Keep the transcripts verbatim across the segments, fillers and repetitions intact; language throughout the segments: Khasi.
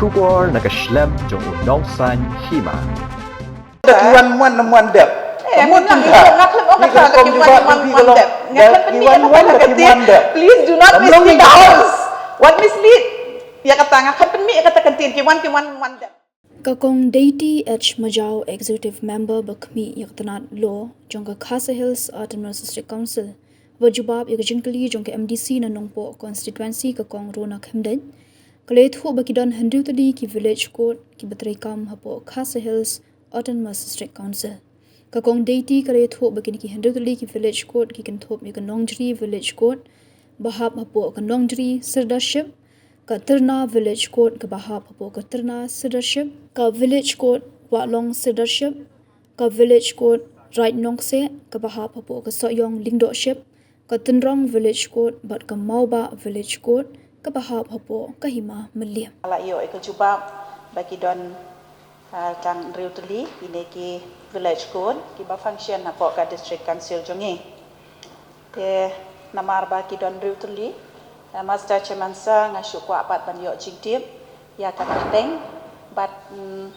Khubor na ka shlem jong u nongsan hima. Da ki wan wan na wan dep. Eh, ka mut nga khlem ong kata da ki wan wan wan dep. Nga khlem pynmih kata da ki wan dep. Please do not mislead the house. What mislead? Ïa kata nga khlem pynmih kata ka ktien ki wan ki wan wan dep. Ka Kong Deiti H Majaw, Executive Member ba khmih ïa ka tnat Law jong ka Khasi Hills Autonomous District Council, ba jubab ïa ka jingkylli jong ka M D C na Nongpoh Constituency ka Kong Rona Khymdeit, ka la ïathuh ba ki don hynriew tylli ki Village Court kiba treikam hapoh Khasi Hills Autonomous District Council. Ka Kong Deiti ka la ïathuh ba kine ki hynriew tylli ki Village Court ki kynthup ïa ka Nongjri Village Court ba hap hapoh ka Nongjri Sirdarship, ka Tyrna Village Court kaba hap hapoh ka Tyrna Sirdarship, ka Village Court Wahlong Sirdarship, ka Village Court Raid Nongkseh kaba hap hapoh ka Sohiong Lyngdohship, ka Tynrong Village Court bad ka Mawbah Village Court kaba hap hapoh ka Hima Mylliem. La ïoh ïa ka jubab ba ki don ah, tang hynriew tylli kine ki Village Court kiba function hapoh ka District Council jong ngi. Te namar ba ki don hynriew tylli, ah, Master Chairman Sir, nga shu kwah pat ban ïoh jingtip ïa ka kyrteng bad mm,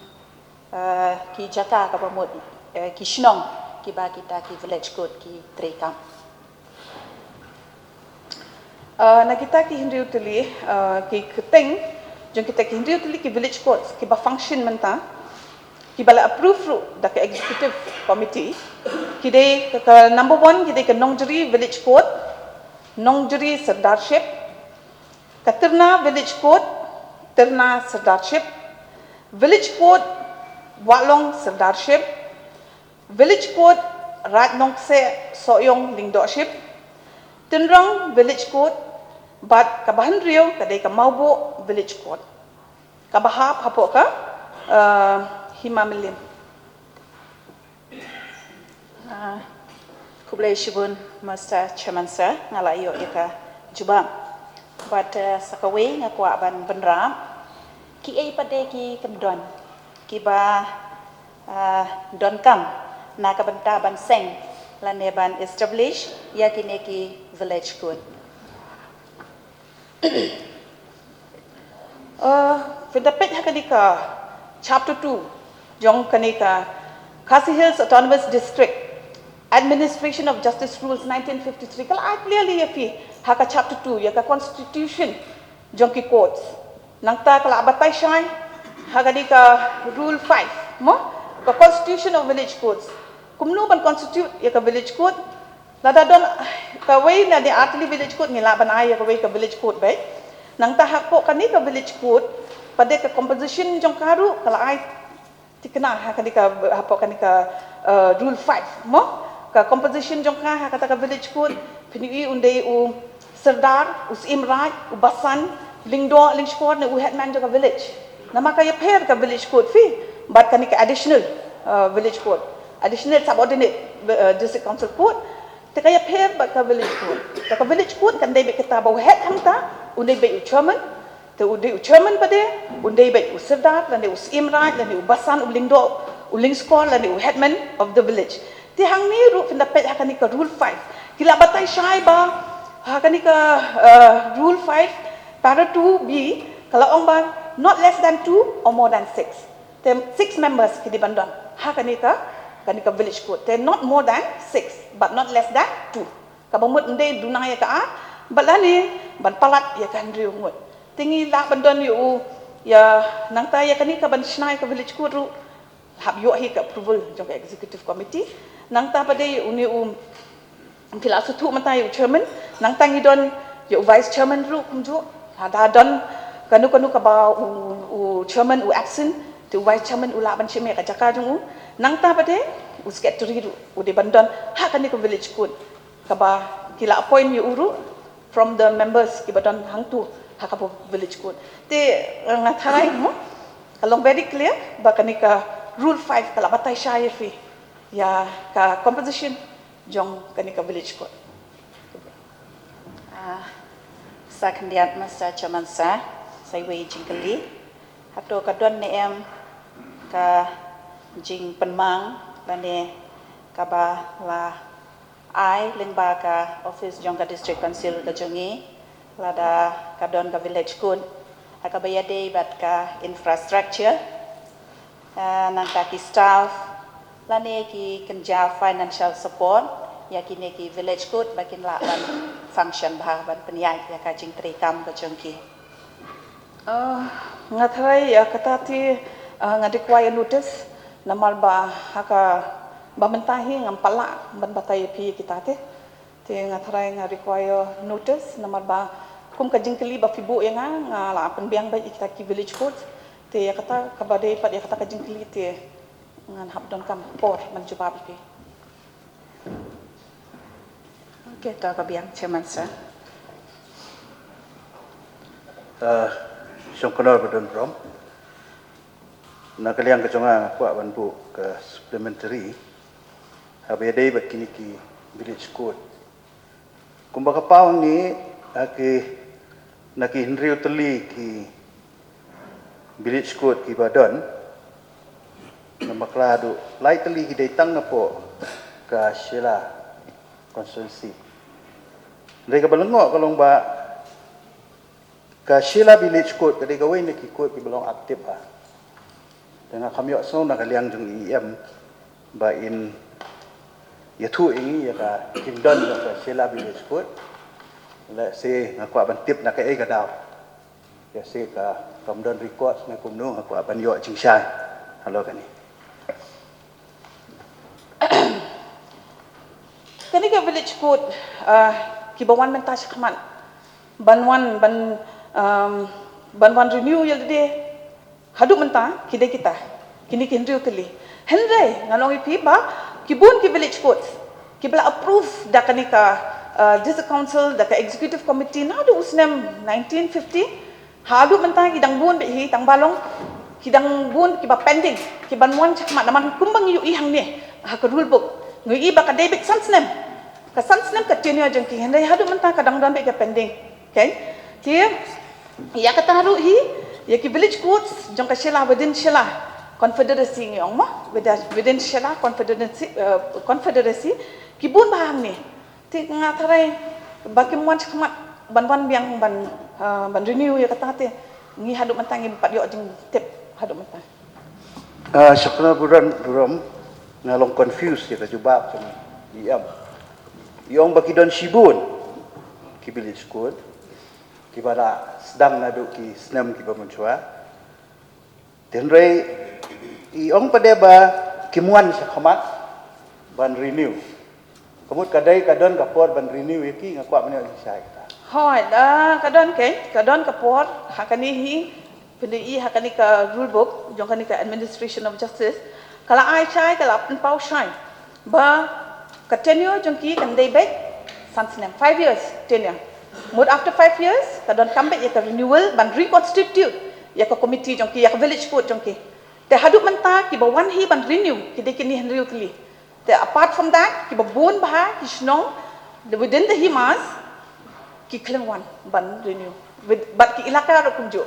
ah, ki jaka kaba mut eh, ki shnong kiba kita ki Village Court ki treikam. Ah, na kita ki hynriew tylli, ah, ki kyrteng jong kita ki hynriew tylli ki Village Courts kiba function mynta, kiba la approve ruh da ka Executive Committee, ki dei ka, ka number one ki dei ka Nongjri Village Court, Nongjri Sirdarship, ka Tyrna Village Court, Tyrna Sirdarship, Village Court Wahlong Sirdarship, Village Court Raid Nongkseh Sohiong Lyngdohship, Tynrong Village Court bad kaba hynriew ka dei ka Mawbah Village Court kaba hap hapoh ka uh, Hima Mylliem. Uh, khublei shibun Master Chairman Sir, nga la ïoh ïa ka jubab. Bad uh, sa kawei nga kwah ban bynrap kiei pat de ki kyndon kiba uh, donkam na ka bynta ban seng lane ban establish ïa kine ki Village Court. Uh, pynda peit ha kane ka chapter two jong kane ka Khasi Hills Autonomous District Administration of Justice Rules nineteen fifty-three, ka la ai clearly ïa phi ha ka chapter two ïa ka constitution jong ki courts. Nangta ka la batai shai ha kane ka rule five mo, ka constitution of village courts. Kumno ban constitute ïa ka village court? Lada don kawei na de artylli village court ngi lah ban ai ïa kawei ka village court beit. Nangta hapoh kane ka village court pat de ka composition jong ka ruh ka la ai thikna ha kane ka hapoh kane ka uh, rule five mo, ka composition jong ka ha kata ka village court. Phin ïohi un dei u Serdar, u Syiem Raid, u Basan, u Lyngdoh, Lyngskor ne u headman jong ka village. Namar ka ïapher ka village court phi bad kane ka additional uh, village court, additional subordinate uh, district council court. Te ka ïapher bad ka village court. Te ka village court kan dei beit kata ba u head hangta un dei beit u chairman. Te u dei u chairman pat de un dei beit u Serdar lane u Syiem Raid lane u Basan, u Lyngdoh, u Lyngskor lane u headman of the village. Te hangne ruh phin da peit ha kane ka rule five ki la batai shai ba ha kane ka uh, rule five para two B ka la ong ba not less than two or more than six. Te six members ki dei ban don ha kane ka kane ka village court. Te not more than six but not less than two. Kaba mut un dei duna ïa ka ar bad lane ban palat ïa ka hynriew ngut. Te ngi lah ban don ïa u ïa nangta ïa kane ka ban shna ïa ka village court ruh hap ïoh hi ka approval jong ka executive committee. Nangta pat de ïa une u phi la sngewthuh mynta ïa u chairman. Nangta ngi don ïa u vice chairman ruh kumjuh. Lada don kano kano kaba u, u chairman u absent te u vice chairman u lah ban shim ïa ka jaka jong u. Nangta pat de u secretary ruh u dei ban don ha kane ka village court kaba ki la appoint ïa u ruh from the members kiba don hangtu ha kaba village court. Te nga tharai mo ka long very clear ba kane ka rule five ka la batai shai ïa phi ïa ka composition jong kane ka village court. Ah, sa khyndiat Master Chairman Sir, sa iwei jingkylli. Hato ka don ne em ka jingpynmang lane kaba la ai lyngba ka office jong ka District Council ka jong ngi lada ka don ka village court Kaba ïadei bad ka infrastructure, eh, nangta ki staff, lane ki kynja financial support ïa kine ki village court ba kin lah ban function bha ban pynïaid ïa ka jingtrei kam ka jong ki. Ah, nga tharai ïa kata te, ah, nga require notice namar ba ha kaba mynta hi ngam pat lah ban batai ïa phi ïa kita te. Te nga tharai nga require notice namar ba kum ka jingkylli ba phi buh ïa nga, nga la pynbiang beit ïa kita ki village court. Te ïa kata kaba dei pat ïa kata ka jingkylli te ngan hap donkam por ban jubab ïa phi. Okay, to ka biang, Chairman sir. Uh, Shongknor ba don burom. Na ka liang ka jong nga nga kwah ban buh ka supplementary. Haba ïadei bad kine ki village court. Kumba ka paw ngi ha ki na ki hynriew tylli ki village court kiba don. Namar kla haduh lai tylli ki dei tang napoh ka Shella constituency. Hynrei kaba lyngngoh ka long ba ka Shella village court ka dei kawei na ki court kiba long active ha. Te nga kham ïohsngew na ka liang jong i E M ba in ïathuh ïa ngi ïa ka jingdon jong ka Shella village court. Lehse nga kwah ban tip na kaei ka daw. Ïa se ka kam don record ne kumno, nga kwah ban ïoh jingshai halor kane. Kane ka village court, ah, kiba wan mynta shakhmat ban wan ban, um, ban wan renew ïa lade. Haduh mynta ki dei kita, kine ki hynriew tylli. Hynrei ngan ong ïa phi ba ki bun ki village court kiba la approve da kane ka, uh, district council, da ka executive committee naduh u snem nineteen fifty. Haduh mynta ki dang bun beit hi, tang ba long ki dang bun kiba pending, kiban wan shakhmat. Namar kumba ngi ïohi hangne ha ka rule book, ngi ïohi ba ka dei beit san snem. Ka san snem ka tenure jong ki, hynrei haduh mynta ka dang don beit ka pending. Okay? Te ïa kata ruh hi, ïa ki village courts jong ka Shella, within Shella Confederacy ngi ong mo, within, within Shella Confederacy, uh, Confederacy, ki bun bha hangne. Te nga tharai ba kim wan shakhmat ban wan biang ban, uh, ban renew ïa kata te ngi haduh mynta ngim pat ïoh jingtip haduh mynta. Ah, Shongknor ba don burom, nga long confused ïa ka jubab jong i E M. I ong ba ki don shibun ki village court kiba la sdang naduh ki snem kiba mynshuwa. Hynrei i ong pat de ba kim wan shakhmat ban renew. Ka mut ka dei ka don ka por ban renew ïa ki, nga kwah ban ïoh jingshai kata. Hooid, ah, ka don, keiñ ka don ka por ha kane hi. Pynban i ha kane ka rule book jong kane ka Administration of Justice ka la ai shai, ka la pynpaw shai ba ka tenure jong ki kan dei beit san snem, five years tenure. Mut after five years ka donkam beit ïa ka renewal ban reconstitute ïa ka committee jong ki, ïa ka village court jong ki. Te haduh mynta kiba wan hi ban renew ki dei kine hynriew tylli. Te apart from that, kiba bun bha ki shnong within the Himas ki khlem wan ban renew. Bad ki elaka ruh kumjuh,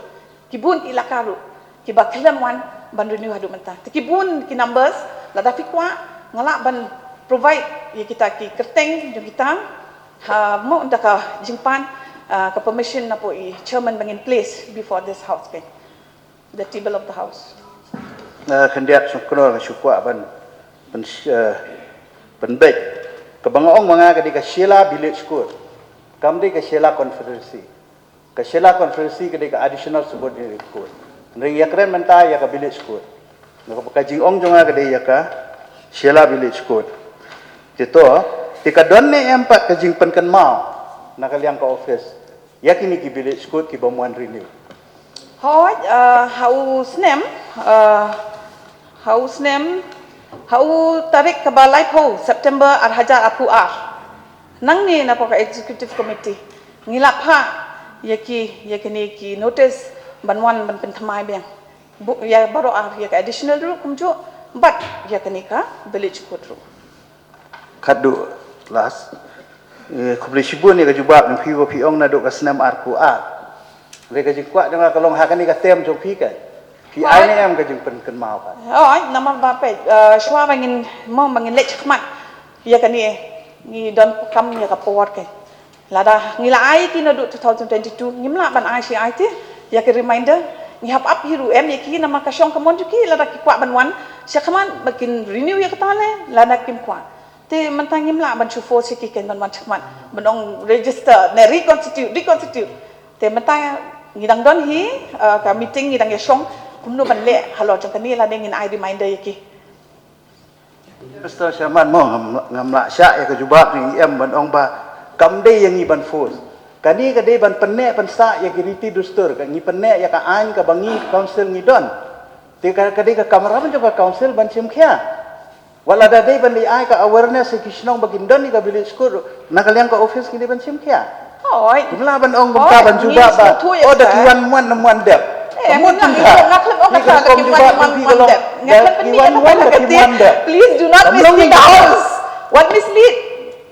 ki bun ki elaka ruh kiba khlem wan ban renew haduh mynta. Te ki bun ki numbers, lada phi kwah nga lah ban provide ïa kita ki kyrteng jong kita. Ha, mo, da ka jingpan, ah, ka permission napoh i chairman ba ngin place before this house, okay? The table of the house. Nga khyndiat Shongknor nga shu kwah ban pyn, eh, pynbeit. Kaba nga ong ma nga ka dei ka Shella Village Court, kam dei ka Shella Confederacy. Ka Shella Confederacy ka dei ka Additional Subordinate Court. Hynrei ïa kren mynta ïa ka Village Court. Nga ka jingong jong nga ka dei ïa ka Shella Village Court. Te to, te ka don ne em pat ka jingpynkynmaw na ka liang ka office ïa kine ki village court kibym wan renew? Hooid, eh, ha u snem, eh, ha u snem, ha u tarik kaba laiphew September arhajar arphew ar. Nangne napoh ka executive committee ngi la phah ïa ki, ïa kine ki notice ban wan ban pynthymmai biang. Ïa baroh ar, ïa ka additional ruh kumjuh bad ïa kane ka village court ruh. Khatduh last. Eh, khublei shibun ïa ka jubab jong phi ba phi ong naduh ka snem arphew ar. Hynrei ka jingkwah jong nga ka long ha kane ka term jong phi ka, phi ai ne em ka jingpynkynmaw ka? Hooid, namar ba peit, eh, shuwa ba ngin, mo, ba ngin leit shakhmat ïa kane, ngi donkam ïa ka por ka. Lada ngi la ai ki naduh two thousand twenty-two, ngim lah ban ai shi ai te. Ïa ka reminder, ngi hap ap hi ruh em ïa ki, namar ka shong ka mon jong ki, lada ki kwah ban wan shakhmat ba kin renew ïa kata, lada kim kwah. Te mynta ngim lah ban shu force ïa ki kin ban wan shakhmat, ban ong register ne reconstitute, reconstitute. Te mynta ngi dang don hi, eh, ka meeting ngi dang ïa shong kumno ban leh halor jong kane, lane ngin ai reminder ïa ki. Mister Chairman, mo ngam, ngam lah shah ïa ka jubab jong i em ban ong ba kam dei ïa ngi ban force. Kane ka dei ban pynneh pynsah ïa ki riti dustur, ka ngi pynneh ïa ka aiñ kaba ngi council ngi don. Te ka, ka dei ka kamram jong ka council ban shim khia. Wat lada dei ban leit ai ka awareness ïa ki shnong ba kin don ïa ka village court, na ka liang ka office ngi dei ban shim khia. Hooid. Kim lah ban ong mynta ban jubab ba, oh, da ki wan wan wan dep. Eh, ka mut mynta nga khlem ong kata da ki wan wan wan dep. Nga khlem pynmih ïa kata ka ktien. Please do not mislead the house. Wat mislead.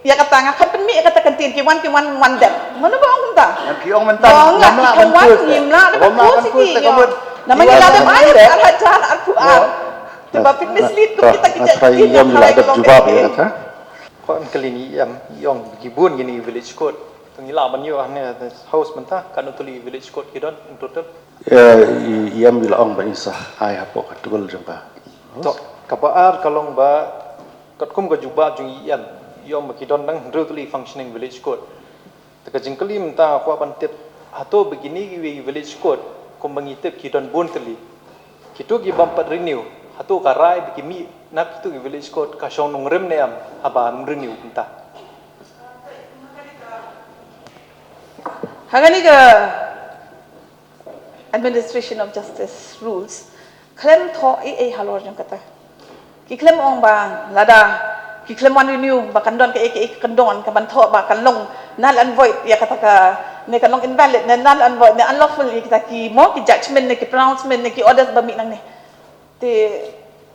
Ïa kata nga khlem pynmih ïa kata ka ktien ki wan ki wan wan dep. Mano ba ong mynta? Ki ong mynta ngam lah ban force. Ngim lah ban force ki. Namar ngi la dep ai arhajar arphew ar. Te ba pynmih mislead kum kita ki jait ki jait. Kwah ban kylli ïa i em, i ong ki bun kine ki village court. Te ngi lah ban ïoh hangne house mynta, katno tylli village court ki don in total? Ïa, i em i la ong ba in sa ai hapoh ka table jong ka. To, kaba ar ka long ba katkum ka jubab jong i em, i ong ba ki don dang hynriew tylli functioning village court. Te ka jingkylli mynta nga kwah ban tip, hato ba kine kiwei village court kumba ngi tip ki don bun tylli, kito ki bym pat renew, hato ka rai ba ki mih na kito ki village court ka shong nongrim ne em haba ym renew mynta? Ha kane ka Administration of Justice rules khlem thoh ei ei halor jong kata. Ki khlem ong ba lada ki khlem wan renew ba kan don kaei kaei ka kyndon kaban thoh ba kan long null and void ïa kata ka, ne kan long invalid ne null and void ne unlawful ïa kita ki, mo, ki judgment ne ki pronouncement ne ki orders ba mih nangne. Te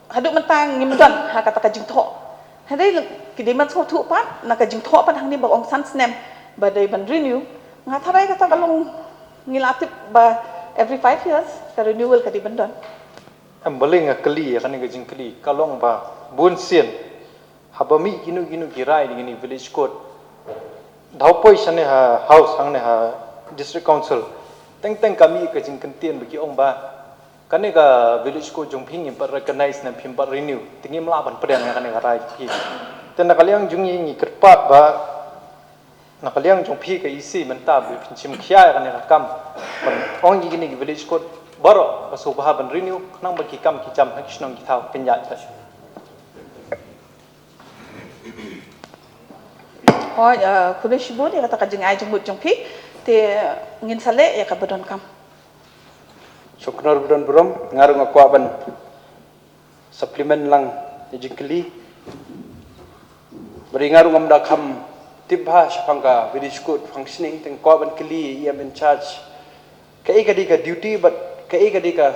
haduh mynta ngim don ha kata ka jingthoh. Hynrei ki dei ban sngewthuh pat na ka jingthoh pat hangne ba ong san snem ba dei ban renew. Nga tharai kata ka long, ngi la tip ba every five years ka renewal ka dei ban don. Em, balei nga kylli ïa kane ka jingkylli, ka long ba bun sien haba mih kino kino ki rai na kine village court, da poi shane ha house hangne ha district council, teng teng ka mih ka jingkyntien ba ki ong ba kane ka village court jong phi ngim pat recognize ne phim pat renew, te ngim lah ban pdiang ïa kane ka rai jong phi. Te na ka liang jong ngi ngi kyrpad ba na ka liang jong phi ka E C mynta ba phin shim khia ïa kane ka kam ban ong ïa kine ki village court baroh ba sngewbha ban renew khnang ba ki kam ki jam ha ki shnong ki thaw kin ïaid bha. Hooid, eh, khublei shibun ïa kata ka jingai jingmut jong phi, te ngin sa leh ïa kaba donkam. Shukor ba don burom, nga ruh nga kwah ban supplement lang ïa jingkylli. Bad nga ruh ngam da kham tip bha shaphang ka village court functioning, te nga kwah ban kylli ïa i em in charge kaei ka dei ka duty bad kaei ka dei ka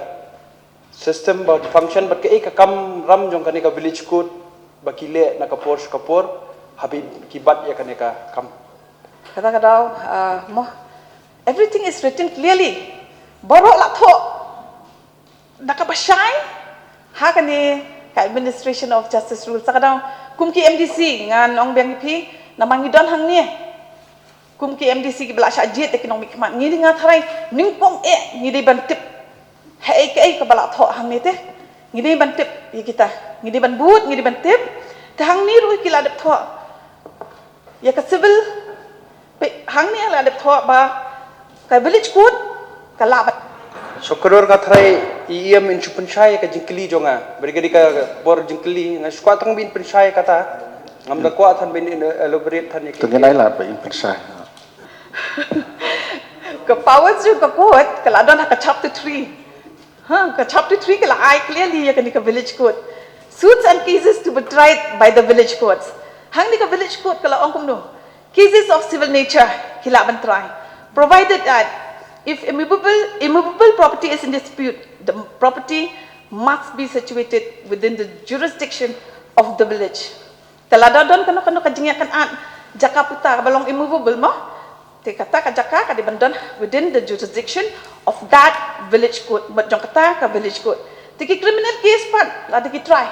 system ba function bad kaei ka kamram jong kane ka village court ba ki leh na ka por sha ka por haba ki bat ïa kane ka kam. Kata ka daw, ah, mo, everything is written clearly. Baroh la thoh da kaba shai ha kane ka Administration of Justice rules. Kata ka daw, kum ki M D C ngan ong biang ïa phi, namar ngi don hangne kum ki M D C kiba la shah jied ïa ki nongmihkhmat, ngi dei, nga tharai nyngkong eh ngi dei ban tip haei kaei kaba la thoh hangne, te ngi dei ban tip ïa kita, ngi dei ban bud, ngi dei ban tip. Te hangne ruh ki la dep thoh ïa ka civil, pe, hangne la dep thoh ba ka village court ka lah ban. Shukor, nga tharai i em in shu pynshai ïa ka jingkylli jong nga. Bad ka dei ka bor jingkylli, nga shu kwah tang ba in pynshai ïa kata. Ngam da kwah than ba in elaborate than ïa ka. Te ngan ai lad ba in pynshai. Ka powers jong ka court ka la don ha ka chapter three. Ha, ka chapter three ka la ai clearly ïa kane ka village court. Suits and cases to be tried by the village courts. Hangne ka village court ka la ong kumno? Cases of civil nature ki lah ban try, provided that if immovable, immovable property is in dispute, the property must be situated within the jurisdiction of the village. Te lada don kano kano ka jingïakynad jaka puta kaba long immovable mo, te kata ka jaka ka dei ban don within the jurisdiction of that village court, mut jong kata ka village court. Te ki criminal case pat lada ki try,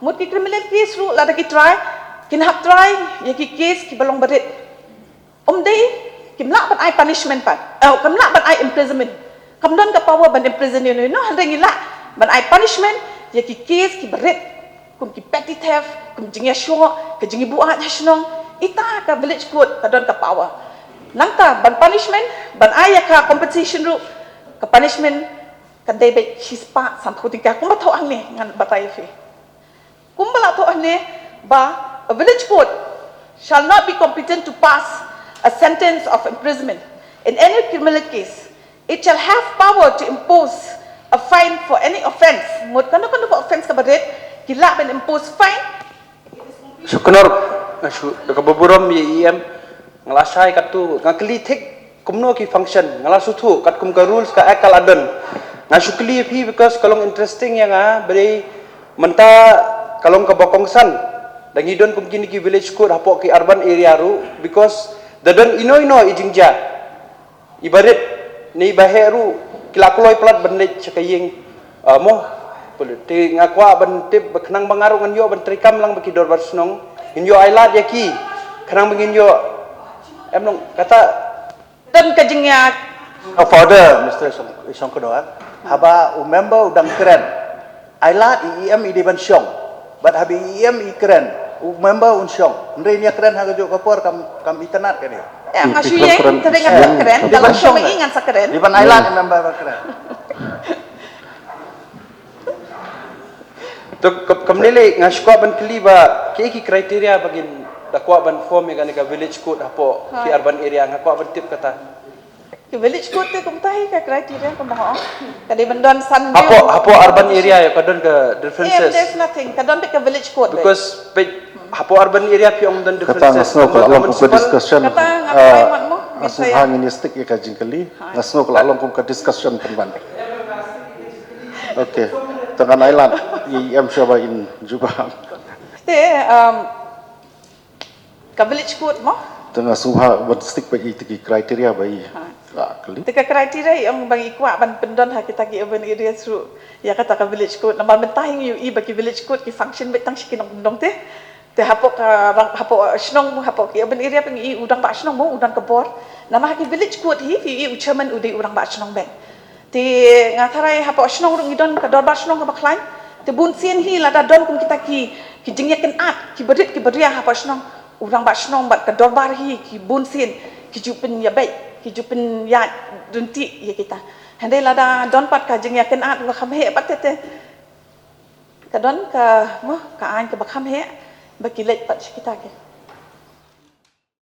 mut ki criminal case ruh lada ki try, kin hap try ïa ki case kiba long barit. Ym dei, kim lah ban ai punishment pat. Oh, kim lah ban ai imprisonment. Kam don ka power ban imprison ïano ïano, hynrei ngi lah ban ai punishment ïa ki case kiba rit, kum ki petty theft, kum jingïashoh, ka jingïabuaid ha shnong. Ita ka village court ka don ka power. Nangta ban punishment, ban ai ïa ka compensation ruh, ka punishment ka dei beit shispah sanphew tyngka, kumba thoh hangne ngan batai ïa phi. Kumba la thoh hangne ba a village court shall not be competent to pass a sentence of imprisonment in any criminal case. It shall have power to impose a fine for any offence. Mut kano kano ka offence kaba rit, ki lah ban impose fine. Shu kynnoh, shu, da kaba burom ïa E M, nga la shai katto, nga kylli thik kumno ki function, nga la shu thoh katkum ka rules ka act ka la don. Nga shu kylli phi because ka long interesting ïa nga, ba dei mynta ka long kaba kongsan. Da ngi don kum kine ki village court hapoh ki urban area ruh, because da don ino ino i jingjia. Iba rit ne iba heh ruh ki la kloi palat ban leit sha ka ïing, ah, mo. Te nga kwah ban tip ba khnang ba nga ruh ngan ïoh ban treikam lang bad ki dorbar shnong, ngin ïoh ai lad ïa ki, khnang ba ngin ïoh, em long kata. Don ka jingïa. Of order, Mister Song, Song Kdor. Haba u member u dang kren, ai lad i E M i dei ban shong. Bad haba i E M i kren, u member un shong. Hynrei ïa kren ha kajuh ka por kam, kam itynnad kane. Ïa, nga shu ïeng, te dei nga kren, ka la shong i ngan sa kren. Dei ban ai lad i member ba kren. To, kam, kam ne lei, nga shu kwah ban kylli ba ki, ki criteria ba ngin da kwah ban form ïa kane ka village court hapoh ki urban area, nga kwah ban tip kata. Ki village court te kumta hi ka criteria kumba nga ong. Ka dei ban don san. Hapoh, hapoh urban area ïa ka don ka differences. Eh, there's nothing. Ka don beit ka village court. Because beit hapoh urban area phi ong don differences. Kata nga sngew ka long kum ka discussion. Kata nga try mat mo. Nga sngew ha ngin stick ïa ka jingkylli. Nga sngew ka long kum ka discussion pynban. Okay. Te ngan ai lad i E M shuwa ba in jubab. Te, um, ka village court mo? Te nga sngew ha ban stick beit ïa ki criteria ba i. Ha. Ka kylli. Te ka criteria ïa ong ba i kwah ban pyndon ha kita ki urban areas ruh ïa kata ka village court. Namar mynta hi ngi ïohi ba ki village court ki function beit tang sha ki nongkyndong te. Te hapoh ka rang, hapoh shnong, hapoh ki urban area phi ïohi u rangbah shnong mo u don ka bor. Namar ha ki village court hi phi ïohi u chairman u dei u rangbah shnong beit. Te nga tharai hapoh shnong ruh ngi don ka dorbar shnong kaba khlaiñ. Te bun sien hi lada don kum kita ki, ki jingïakynad, kiba rit kiba ria hapoh shnong, u rangbah shnong bad ka dorbar hi ki bun sien ki ju pynïabeit, ki ju pynïaid ryntih ïa kita. Hynrei lada don pat ka jingïakynad kaba kham heh pat te, te ka don ka, mo, ka aiñ kaba kham heh ba ki leit pat sha kita ki.